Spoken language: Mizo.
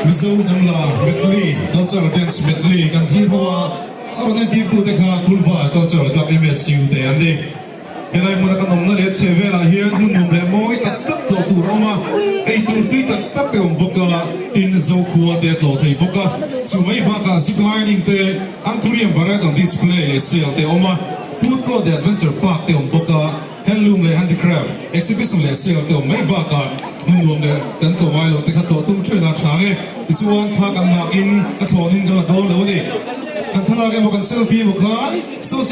Mizo hnam la Medley Cultural Dance Medley kan thlir ho a, a rawn entirtute kha Kulva Cultural Club MSU te an ni. Helai hmuna kan awmna leh chhe velah hian hmun nuam leh mawi tak tak tlawh tur a awm a, ei tur tui tak tak te awm bawk a, tin Zokhua te a tlawh thei bawk a, chu mai bakah zip lining te, Anthurium varietal display leh sale te a awm a, food court leh adventure park te a awm bawk a, handloom leh handicraft exhibition leh sale te a awm mai bakah hmun nuam leh kan tlawh ngai loh te kha tlawh tum theuhin a tha nge. Tichuan thla kan lak in a thlawnin kan la dawn lo a ni. Kan thlalak emaw kan selfie emaw khan social.